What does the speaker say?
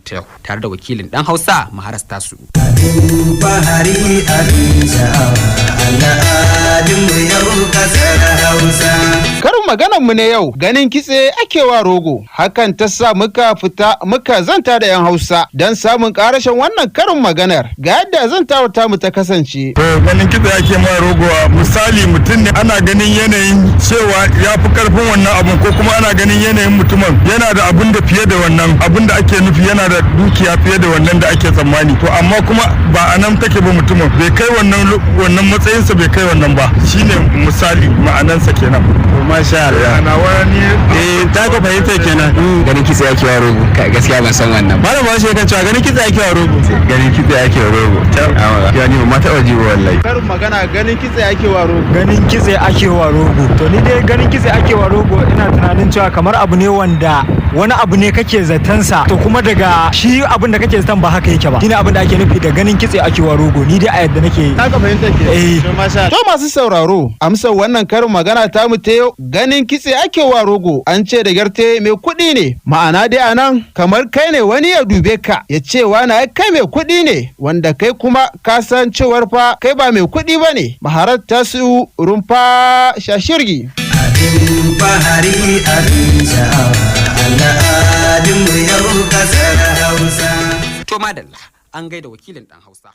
ta yau tare da wakilin dan Hausa Maharas Tasu. Abin fahari, abin sha'awa, al'adunmu yau kasar Hausa. Karin maganar mu na yau, ganin kitse ake wa rogo. Hakan ta sa muka fita muka zanta da 'yan Hausa don samun karashin wannan karin maganar. Ga yadda zantawar tamu ta kasance. To, ganin kitse ake ma rogo, misali mutum ne ana ganin yanayin cewa ya fi karfin wannan abun, ko kuma ana ganin yanayin mutumin yana da abun da fiye da wannan abun da ake nufi, yana da dukiya fiye da wannan da ake tsammani. To amma kuma ba a nan take ba, mutumin bai kai wannan, matsayinsa bai kai wannan ba. Shine misali, ma'anansa kenan. Masha Allah. Ana wani Eh, ta ka fahimta kenan. Ganin kitse ake wa rogo, gaskiya ban san wannan ba. Malam Bahaushe kan cewa ganin kitse ake wa rogo. Ganin kitse ake wa rogo, ya ni ba ma taɓa ji ba wallahi. Karin magana, ganin kitse ake wa rogo. Ganin kitse ake wa rogo. To ni dai ganin kitse ake wa rogo, ina tunanin cewa kamar abu ne wanda wani abu ne kake zaton sa, to kuma daga shi abin da kake zaton ba haka yake ba. Shine abin da ake nufi da ganin kitse ake wa rogo, ni dai a yadda nake. Ta ka fahimta ke. Eh. To masha Allah. To masu sauraro, amsar wannan karin magana ta mu ta yau, ganin kitse ake wa rogo, an ce da gyarte mai kuɗi ne. Ma'ana dai anan kamar kai ne wani ya dube ka ya ce wani ai kai mai kuɗi ne, wanda kai kuma ka san cewar fa kai ba mai kuɗi ba ne. Maharar Tasu, Rumfa Shashirgi. Abin fahari, abin sha'awa, al'adunmu yau kasar Hausa. To madalla, an gaida wakilin dan Hausa.